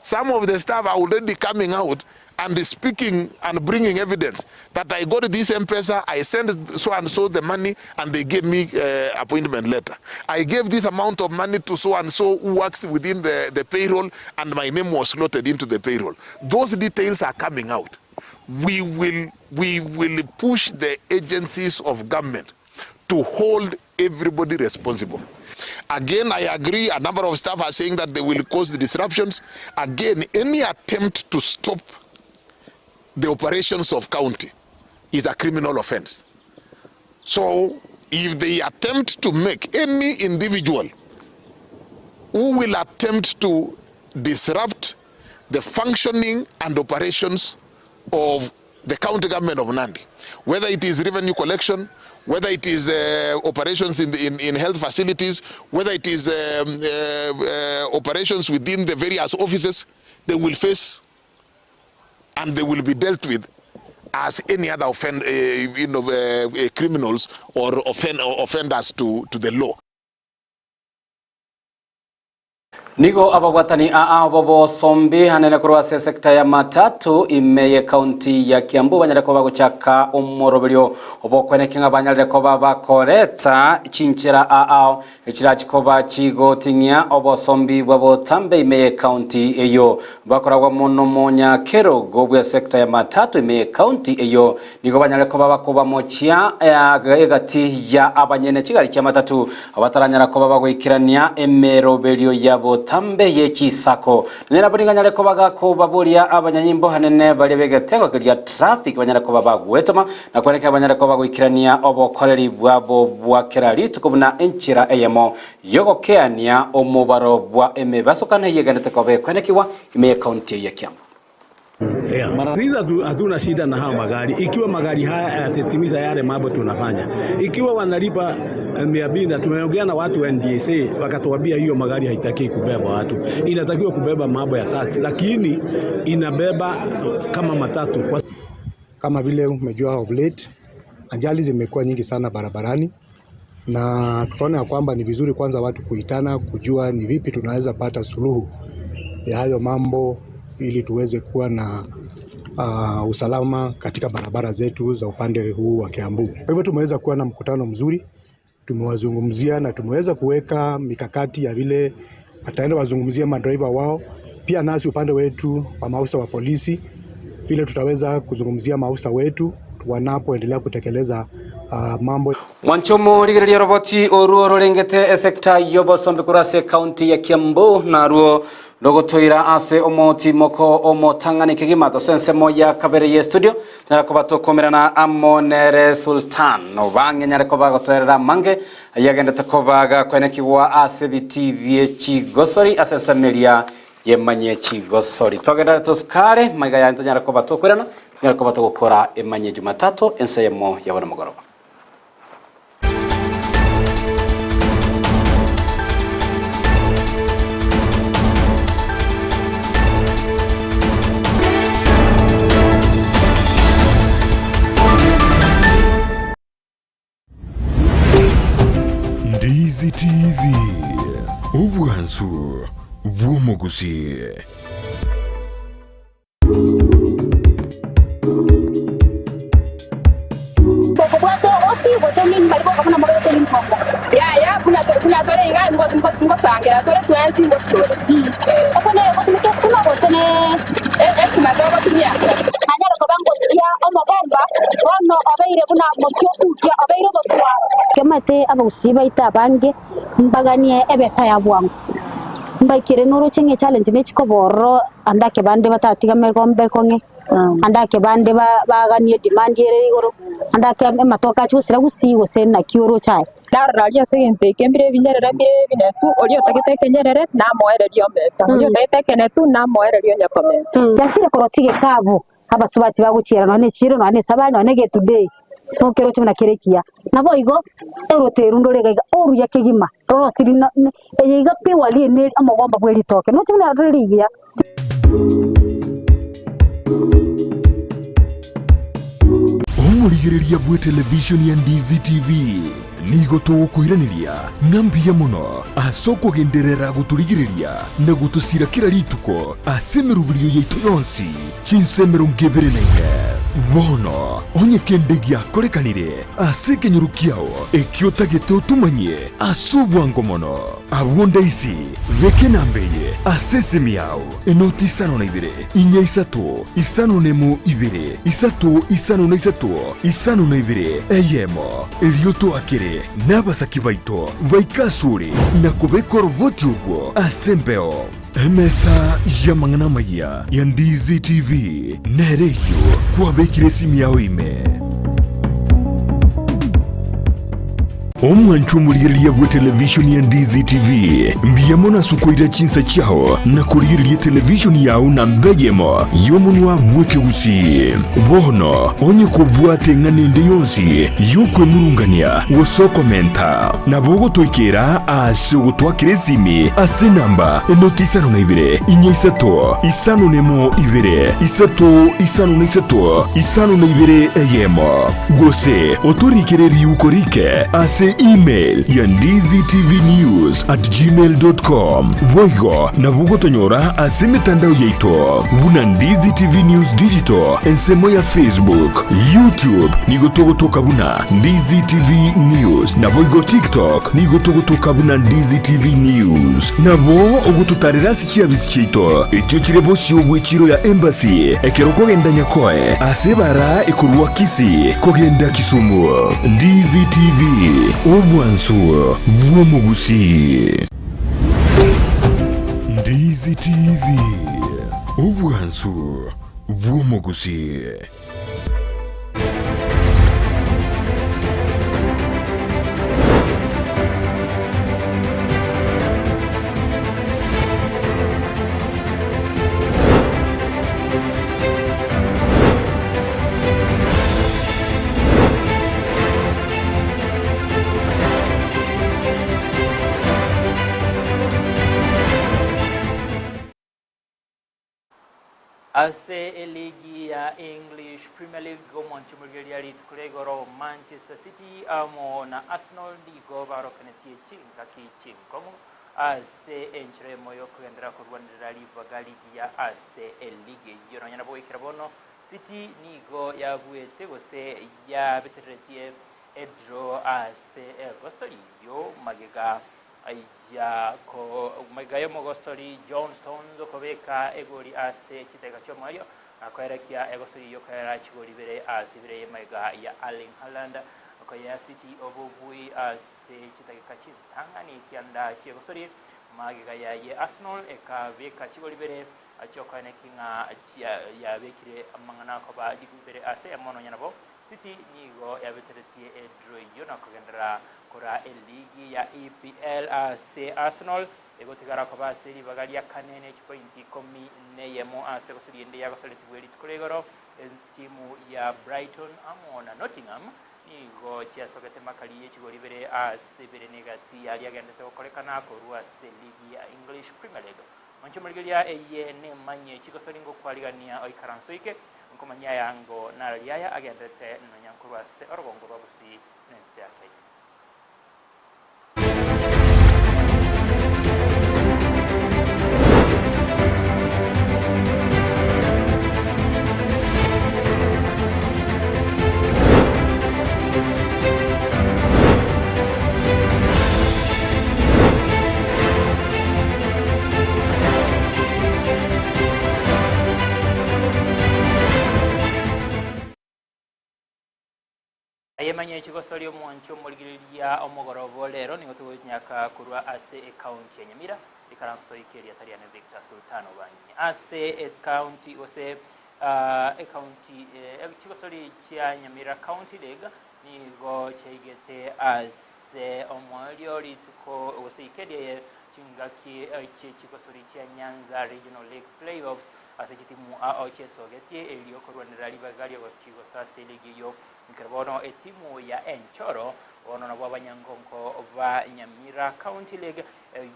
W: Some of the staff are already coming out and speaking and bringing evidence that I got this M-Pesa, I sent so and so the money and they gave me uh, appointment letter. I gave this amount of money to so and so who works within the, the payroll and my name was slotted into the payroll. Those details are coming out. We will, we will push the agencies of government to hold everybody responsible. Again, I agree, a number of staff are saying that they will cause the disruptions. Again, any attempt to stop the operations of county is a criminal offense. So if they attempt to make any individual who will attempt to disrupt the functioning and operations of the county government of Nandi, whether it is revenue collection, whether it is uh, operations in, the, in, in health facilities, whether it is um, uh, uh, operations within the various offices, they will face and they will be dealt with as any other offend, uh, you know, uh, uh, criminals or, offend, or offenders to, to the law.
B: Nigo ababwatani aa b'obosombi anene korwa ase esekta ya Matatu ime y'ekaunti ya Kiambu banyare koba gochaka omoroberio obokweneki ng'a banyarire koba bakoreta chinchera aa echirachi koba chigoting'ia obosombi bwa botambe ime y'ekaunti eyio. Bakoragwa mono monyakerogo bw'esekta ya Matatu ime y'ekaunti eyio Nigo banyare koba bakobamochia egati ya abanyene chigari chi'amatatu, abataranyara koba bagoikerania emeroberio ya botambe ye chisako. Nonya nabo nigo anyare koba gakobaboria abanyanyimbo anene baria b'egetengo keria traffic banyare koba bagwetoma na kwerekera banyare koba bagoikerania obokoreri bwabo bwa kera rituko buna enchera eyemo y'ogokeania omobaro bwa emebasokano eyio egenderete koba ekwenekigwa ime y'ecounty eye ya Kiambu.
C: Sisi hatuna shida na hayo magari, ikiwa magari haya yatatimiza yale mambo tunafanya, ikiwa wanalipa 200 na tumeongea na watu wa NTSA wakatuambia hiyo magari haitaki kubeba watu, inatakiwa kubeba mambo ya taxi, lakini inabeba kama matatu kwa
G: Kama vile umejua of late ajali zimekuwa nyingi sana barabarani, na tukaona ya kwamba ni vizuri kwanza watu kuitana kujua ni vipi tunaweza pata suluhu ya hayo mambo ili tuweze kuwa na usalama katika barabara zetu za upande huu wa Kiambu. Kwa hivyo tumeweza kuwa na mkutano mzuri, tumewazungumzia na tumeweza kuweka mikakati ya vile wataenda wazungumzie madriver wao, pia nasi upande wetu wa maafisa wa polisi vile tutaweza kuzungumzia maafisa wetu wanapoendelea kutekeleza mambo.
B: Mwanchomo rigereria roboti oruo rorengete esekta y'obosombe korwa ase ekaunti ya Kiambu naruo rogotoira ase omotimoko omotang'ani kegima tose ensemo ya kabere ye studio nyara koba tokomerana amo nere Sultan obang'e nyare koba gotoerera amange ayagendete koba gakwenekigwa ase ebiti bie chigosori ase ensemo eria yemanye chigosori. Togenderere tosukare maiga yaye tonyare koba tokwerana, tonyare koba togokora emanye Jumatatu ensa eyemo ya bono mogoroba.
H: Ndizi TV, obwansu bw'omogusi.
X: Bokobwata obosi, gose ninki baria boka buna morwete rinkongo?
Y: Yaya, buna buna tore iga ngosangera tore twensi ngositore.
X: Okwo nere gotumeka esitima gose ne
Y: Esitima togotumia.
X: Nanyare koba ngosia omogomba, bono obeire buna mosio okukia, obeire ogotwara. Kemate abagusii baito abange mbaganie ebesa ya bwango, mbaikere noroche ng'a echallenge nechikoba ororo ande ake bande batatiga megomba ekong'e, ande ake bande baganie demand ere igoro, ande ake amatoke achie gosira gusii gose naki oroche aye.
Z: Narora aria ase egento eke mbire ebinyerere mbire ebinetu, oria otagete ekenyerere namoererie ometa, oria otagete ekenetu namoererie onye kometa.
J: Yachire korosia egekabu abasubati bagochiera nonya ne chiiro nonya ne esabari nonya ne egetudei, nokeroche buna kere ekiya. Naboigo oroteru ndore iga iga oruya kegima rorosirie na eye iga pi warie ne omogomba bwe ritoke noche buna rore rigiya.
H: Omorigereria bw'etelevishoni ya Ndizi TV nigo togokoiraneria ng'a mbuya mono ase okogenderera gotorigereria na gotosira kera rituko ase emeroberio yaito yonsi chinsa 24. Bono onye kende giakorekanire ase ekenyoro kiao ekio otagete otomanyie ase obwango mono, Abwo ndaisi, beka enamba eye ase esimi yao, enoti isano na ibere, inya isato, isano na emo ibere, isato isano na isato, isano na ibere, eyemo. Erio toakere nabasaki baito baike asore na kobeka oroboti orwo ase embeo. Emesa y'amang'ana amayia ya Ndizi TV nere eyio kwabekire esimi yao ime. Omwancho omorigereria bwe televishoni ya Ndizi TV, mbuya mono ase okoira chinsa chiao na korigereria televishoni yao namba eyemo y'omonwa bw'ekegusii. Bono onye kobwate eng'ana ende yonsi y'okwemurungania gose okomenta, nabo ogotoikera ase ogotwakera esimi ase enamba enoti isano na ibere, inya isato, isano nemo ibere, isato isano na isato, isano na ibere eyemo. Gose otorikere riuko rike ase. ase email ya ndizitvnews at gmail dot com. Boigo nabo ogotonyora ase emetandao yaito buna Ndizi TV News Digital ensemo ya Facebook, YouTube nigo togotoka buna Ndizi TV News naboigo TikTok nigo togotoka buna Ndizi TV News. Nabo ogototarera ase chiabisi chiaito echio chire bosio bw'echiro ya Embassy ekero okogenda Nyakoe ase ebara ekorwa Kisii kogenda Kisumu. Ndizi TV, obwansu bw'omogusii. Ndizi TV, obwansu bw'omogusii.
F: Ase eligi ya English Premier League omonche omorigereria rituko ria igoro Manchester City amo na Arsenal nigo barokenetie chingaki chinkong'u ase enchera eyemo yokogenderera korwanerera ribaga rigiya ase eligi eyio nonya nabo goikera bono City nigo yabuete gose yabetereretie edraw ase egosori eyio magega ya magega y'omogosori John Stones okobeka egori ase chidakika chi'omoerio na koerekia egosori eyio koera chigori ibere ase ibere magega ya Erling Haaland koyea City obobui ase chidakika chintang'ani kianda chi'egosori magega yaye Arsenal ekabeka chigori ibere chiokoeneki ng'a yabekire amang'ana koba ibere ase eyemo nonya nabo City nigo yabeteretie edraw eyio na kogenderera koraa eligi ya EPL ase Arsenal egotigara koba ase ribaga ria kane ne chipointi ikomi neyemo ase gosori ende yagosoretigwe rituko ria igoro. Etimu ya Brighton amo na Nottingham nigo chiasogete makari ye chigori ibere ase ibere na egati yaria agendete gokorekana korwa ase eligi ya English Premier League. Monche morigereria eye nemanye chigosori ngokwarigania oikaranse oike Nkomanyia aya ngo nararia aya agenderete nonya nkorwa ase orogongo rwa gusii nense ya Kenya. Aye manya echigosoria omwancho omorigereria omogoroba o rero nigo togonyaka korwa ase ecounty ya Nyamira ikaranso ike erieta riane Victor Sultan Obanyi ase ecounty gose ecounty chigosori chia Nyamira County League nigo chiaigete ase omoerio rituko gose ikendi eye Chingaki chie chigosori chia Nyanza Regional League Play-offs ase chitimu ao chiesogetie erio korwanera ribaga riogochigosa ase eligi eyio. Nkere bono etimu ya Enchoro bono nabwo abanyankonko ba Nyamira County League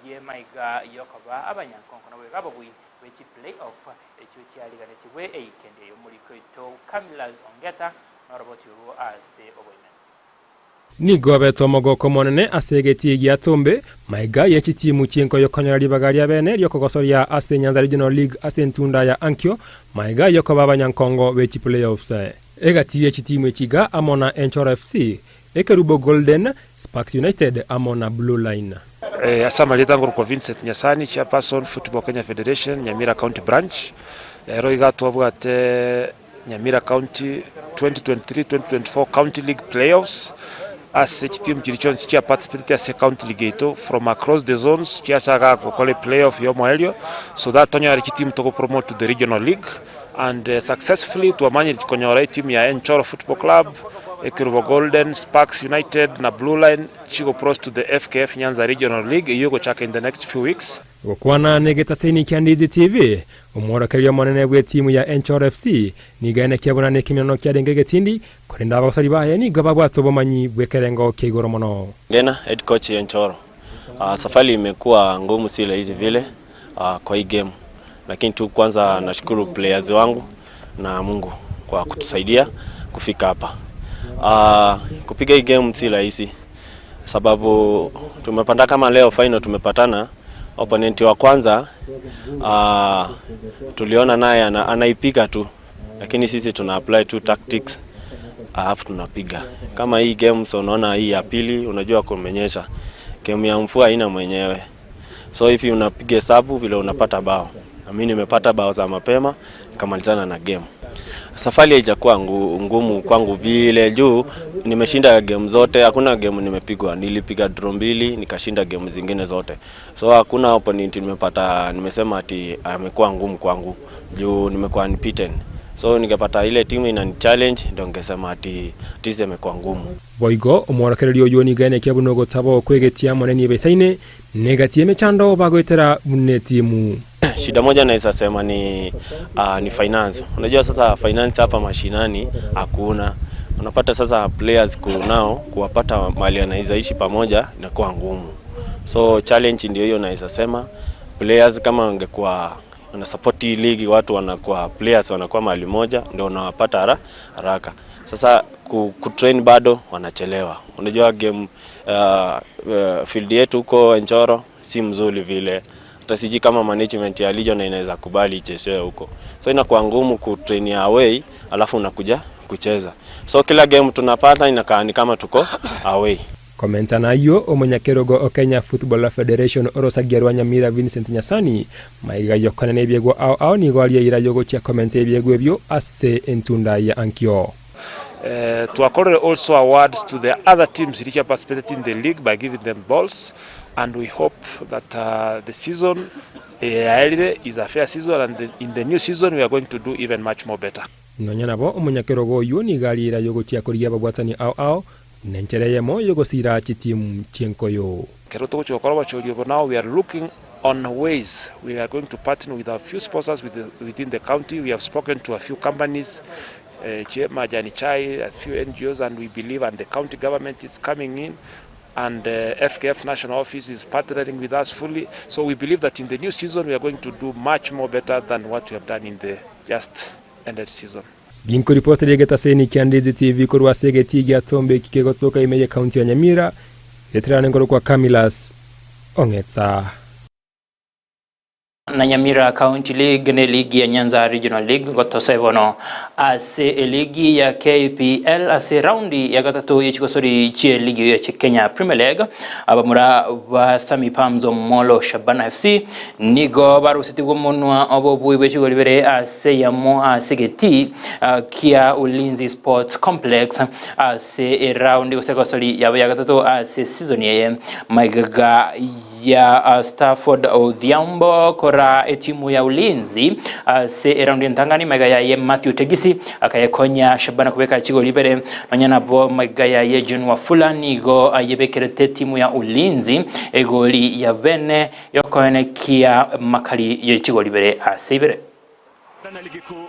F: ye maiga yokoba abanyankonko naboigo ababui be chi play-off echio chiariganetigwe eikendi eyo. Omoriki oito Camillus Ongeta noroboti orwo ase oboime.
K: Nigo abete omogoko omonene ase egetii gia Tombe, magega ye chitimu chi'enko y'okonyora ribaga ria bene ri'okogosoria ase Nyanza Regional League ase entunda ya ankio, magega y'okoba abanyankongo be chiplayoffs. Egati ye chitimu echi iga amo na Enchoro FC, Ekerubo Golden, Sparks United amo na Blue Line.
L: Ase amarieta ngorokwa Vincent Nyasani, Chairperson, Football Kenya Federation, Nyamira County Branch. Ero iga twabwate Nyamira County 2023-2024 County League Playoffs ase chitimu chiria chionsi chia participatete ase county league yaito from across the zones chiachaga gokora eplayoff ya omoerio so that tonyore chitimu togo promote to the regional league and successfully twamanyire konyora etimu ya Enchoro Football Club, Ekerubo Golden, Sparks United na Blue Line chigo proceed to the FKF Nyanza Regional League eyio egochaka in the next few weeks.
K: Gokwana negetaseni kia Ndizi TV, omworokereria omonene bw'etimu ya Enchoro FC nigo aenekia buna nekemiono kiarenge egetindi, korende abagosori baye nigo babwate obomanyi bw'ekerengo kia igoro mono.
M: Ngena, head coach Enchoro. Uh, safari imekuwa ngumu, si rahisi vile uh, kwa hii game, lakini tu kwanza nashukuru players wangu na Mungu kwa kutusaidia kufika hapa. Uh, kupiga hii game si rahisi. Sababu tumepanda kama leo final tumepatana opponent wa kwanza uh, tuliona naye ana, anaipiga tu, lakini sisi tuna apply tu tactics alafu tunapiga kama hii game. So unaona hii ya pili, unajua kumenyesha, game ya mvua haina mwenyewe, so if unapiga hesabu vile unapata bao, na mimi nimepata bao za mapema nikamalizana na game. Safari haijakuwa ngumu kwangu vile juu nimeshinda game zote, hakuna game nimepigwa. Nilipiga draw mbili nikashinda game zingine zote, so hakuna opponent nimepata nimesema ati amekuwa ngumu kwangu juu nimekuwa unbeaten. So ningepata ile timu inani challenge ndio ningesema ati tizi imekuwa ngumu.
K: Boigo omworokereria oywo nigo aenekia buna ogotaba okwegetia monene ebesaine negati emechando bagoetera buna etimu.
M: Shida moja naweza sema ni uh, ni finance. Unajua sasa finance hapa mashinani hakuna. Unapata sasa players kunao kuwapata mahali anaweza ishi pamoja inakuwa ngumu. So challenge ndio hiyo naweza sema players kama wangekuwa wana support hii ligi, watu wanakuwa players wanakuwa mahali moja ndio unawapata haraka. Sasa ku, kutrain bado wanachelewa. Unajua game uh, uh, field yetu huko Njoro si mzuri vile hata sijui kama management ya Legion inaweza kubali ichezewe huko, so inakuwa ngumu kutrain away alafu unakuja kucheza, so kila game tunapata inakaa ni kama tuko away.
K: Komenta nayio omonyakerogo o Kenya Football Federation orosagia rwa Nyamira Vincent Nyasani maiga yokonene ebiegwa ao ao nigo aria ira yogochia komenta ebiegwa ebio ase entunda ya ankio.
L: To accord also awards to the other teams which have participated in the league by giving them balls and we hope that the season uh, is a fair season and the, in the new season we are going to do even much more better.
K: Nonya nabo omonyakerogo oywo nigo aria ira yogochia korigia ababwatani ao ao nenchere yemo yogosira chitimu chienkoyo.
L: Kero togochia gokora obochori obo now we are looking on ways we are going to partner with a few sponsors within the county. We have spoken to a few companies, uh, Majani Chai, a few NGOs, and we believe and the county government is coming in and uh, FKF National Office is partnering with us fully. So we believe that in the new season we are going to do much more better than what we have done in the just ended season.
K: Ginko ripoti riegetaseni kia Ndizi TV korwa ase egetii gia Tombe kikegotoka ime ye county ya Nyamira reterane ngoro kwa Camillus Ong'etsa.
F: Na Nyamira County League ne ligi ya Nyanza Regional League gotosa bono ase eligi ya KPL ase raundi ya gatatu yechikosori chie ligi ya Kenya Premier League abamura ba Sami Pamzo Molo Shabana FC nigo barusitigwe monwa obo bui chigori bere ase yamo ase geti uh, kia Ulinzi Sports Complex ase raundi gose yabo ya gatatu ase season yeye maigaga ya uh, Stafford Odhiambo kora etimu ya Ulinzi uh, se eraundi ntangani maiga ya ye Matthew Tegisi akayekonya Shabana kubeka chigoli bere nonyana bo maiga ya ye John Wafula nigo ayebekerete timu ya Ulinzi egoli ya bene yokoenekia makali ye chigoli bere ase ibere
D: na ligi kuu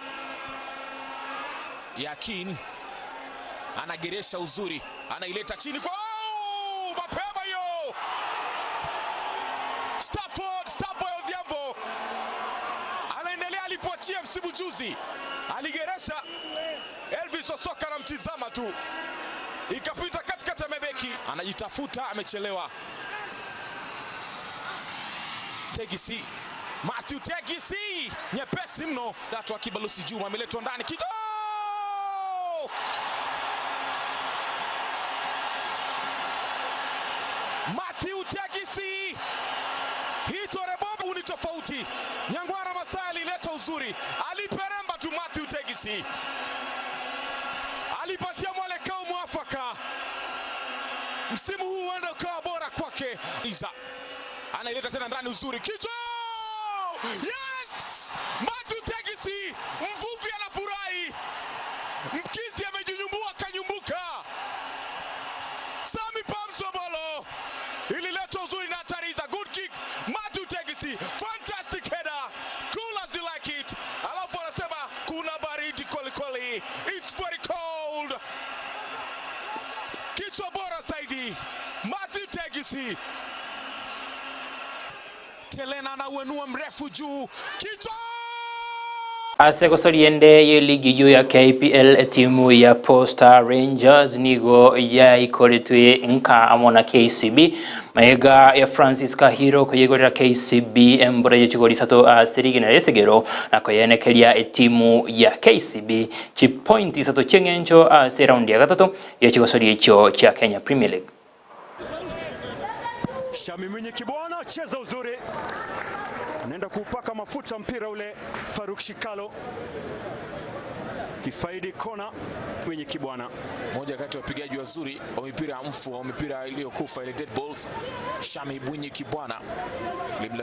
D: Yakin anageresha uzuri, anaileta chini kwa oh, mapema hiyo. Stafford Starboy Odhiambo anaendelea alipoachia msimu juzi, aligeresha. Elvis Osoka anamtizama tu, ikapita katikati ya mabeki, anajitafuta, amechelewa. Tegisi Matthew Tegisi nyepesi mno, Dato Akibalusi Juma ameletwa ndani kitu Matthew Tegisi hii torebobu ni tofauti. Nyangwara Masai alileta uzuri, aliperemba tu Matthew Tegisi alipatia mwelekeo mwafaka. Msimu huu huenda ukawa bora kwake. Iza anaileta tena ndani, uzuri kichwa, yes! Matthew Tegisi, mvuvi anafurahi, mkizi amejinyumbua kanyumbuka. Sami Pamsobolo ililetwa uzuri na Tariza, good kick Matthew Tegisi, fantastic header, cool as you like it. Alafu anasema kuna baridi kwelikweli, it's very cold. Kichwa bora zaidi Matthew Tegisi. Telena anauenua mrefu juu, kichwa
F: Ase gosoria ende y'eligi eyio ya KPL, etimu ya Posta Rangers nigo yaikoretwe nka amo na KCB. Magega ya Francis Kahiro koyeigorera KCB embura ye chigori isato ase rigena ri'esegero na koyenekeria etimu ya KCB chipointi isato chi'eng'encho ase eraundi ya gatato ye chigosoria echio chia Kenya Premier League.
N: Shami Mwinyi Kibwana cheza uzuri, anaenda kuupaka mafuta mpira ule. Faruk Shikalo kifaidi kona. Mwinyi Kibwana,
O: moja kati ya wapigaji wazuri wa mipira ya mfu au mipira iliyokufa ile dead balls. Shami Mwinyi Kibwana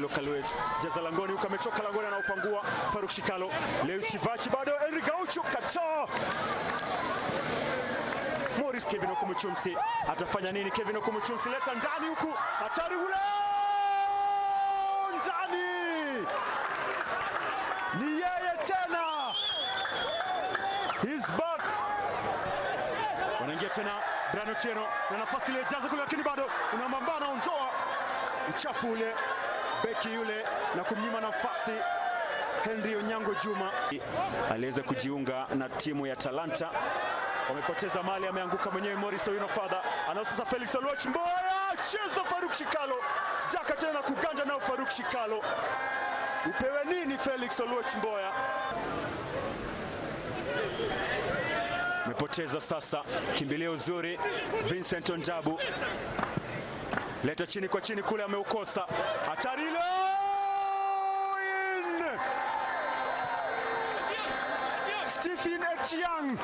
N: Luka Luis jaza langoni huko, ametoka langoni, anaupangua Faruk Shikalo. Lewis Shivachi bado, Henry Gaucho kataa Morris Kevin Okumuchumsi atafanya nini? Kevin Okumuchumsi leta ndani huku, hatari ule ndani, ni yeye tena, he's back. Wanaingia tena Brian Otieno na nafasi ile jaza kule, lakini bado unamambana, ondoa uchafu ule beki yule na kumnyima nafasi Henry Onyango Juma aliweza kujiunga na timu ya Talanta. Wamepoteza mali, ameanguka mwenyewe Morris Owino Father. Anao sasa Felix Oluoch Mboya, cheza Faruk Shikalo. Daka tena na kuganda nao Faruk Shikalo. Upewe nini Felix Oluoch Mboya? Amepoteza sasa, kimbilio uzuri Vincent Onjabu. Leta chini kwa chini kule, ameukosa. Hatari ile! In! Stephen Etiang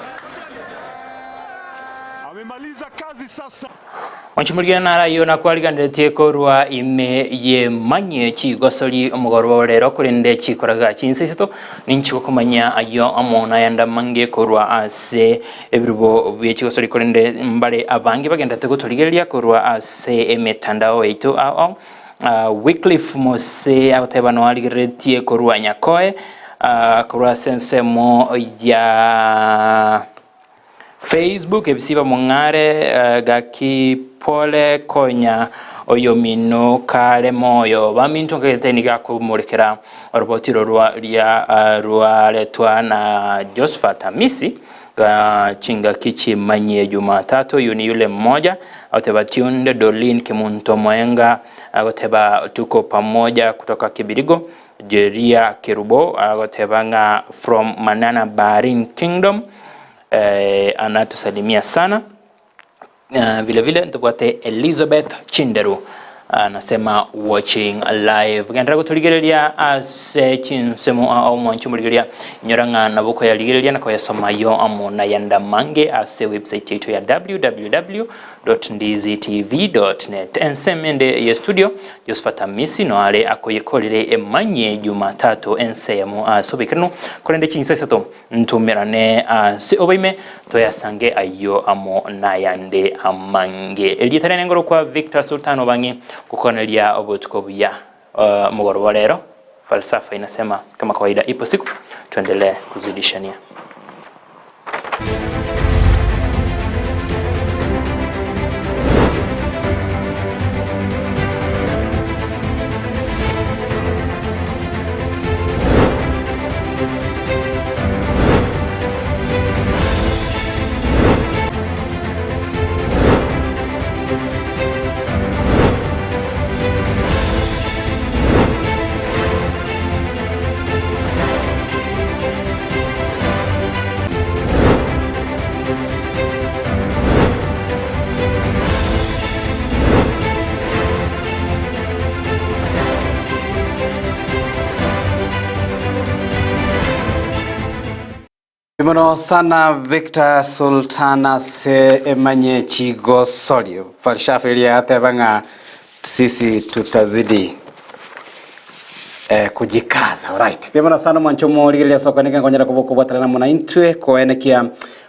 N: amemaliza kazi sasa.
F: Onchimorigena naro ayio nakwariganeretie korwa ime y'emanyie chigosori omogoroba o rero, korende chikoraga chinsa isato, ninchi gokomanya ayio amo nayande amange korwa ase ebirubo bie chigosori, korende mbare abange bagenderete gotorigereria korwa ase emetandao yaito ao ao. Wycliffe Mose agoteba noarigereretie korwa Nyakoe, korwa ase ensemo ya Facebook ebisiba mong'are gaki pole konya oyomino kare moyo baminto nkagete nigo akomorekera oroboti rorwa ria rwaretwa na Josephat Hamisi chingaki chimanyie Jumatatu oyo ni yule mmoja agoteba Tunde Dolin Kimunto Mwenga agoteba tuko pamoja kutoka Kibirigo Jeria Kerubo agoteba ng'a from Manana Barin Kingdom eh, anatusalimia sana uh, vile vile ntobwate Elizabeth Chinderu anasema watching live genderera gotorigereria ase chinsemo ao mwanche omorigereria inyora ng'a nabo koyarigereria na koyasoma yo amo nayanda mange ase website yaito ya www.ndizitv.net ensemo ende ye studio Josephat Amisi noare akoyekorere emanye Jumatatu ensemo ase oboikeranu korende chinsa isato Ntumerane ase oboime, toyasange ayio amo nayande amange. Erieta riane ngorokwa Victor Sultan Obang'i, gokoneria obotuko obuya. Omogoroba o rero, falsafa inasema kama kawaida ipo siku tuendelee kuzidishania.
B: Mono sana Victor Sultan ase emanye chigosori falsafa eria yateba ng'a sisi tutazidi eh, kujikaza alright mbuya mono sana omwancho omorigereria ase okwaneka nkonyara koba okobwaterana amo naintwe koenekia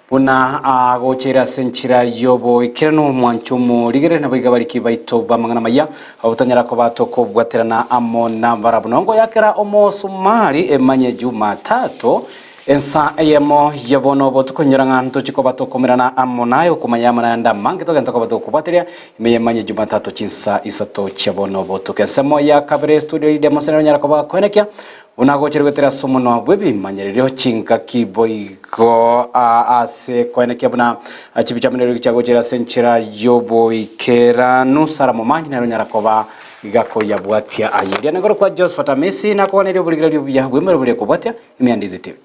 B: buna agocheire ase enchera y'oboikeranu omwancho omorigereria nabo iga bariki baito b'amang'ana amaya abwo tonyara koba tokobwaterana amo nabarabwo. Nongo yakera omosumari emanye Jumatatu Ensa eyemo ya bono obotuko inyora ng'a ntochie koba tokomerana amo naye okomanya amo naende amange togende koba tokobwateria ime y'emanyia Jumatatu chinsa isato chia bono obotuko. Ensemo ya kabere estudio Lydia Mose nere onyara koba akoenekia Buna gochire goetera ase omonwa bw'ebimanyererio chingaki boigo ase koenekia buna chibichamanero chiagochire ase enchera y'oboikeranu. Sara Momanyi nere onyara koba gakoyabwatia aye. Eria nigoro kwa Josephat Amisi nakoganeria oborigereria obuya bw'emeroberi ekobwatia ime ya Ndizi TV.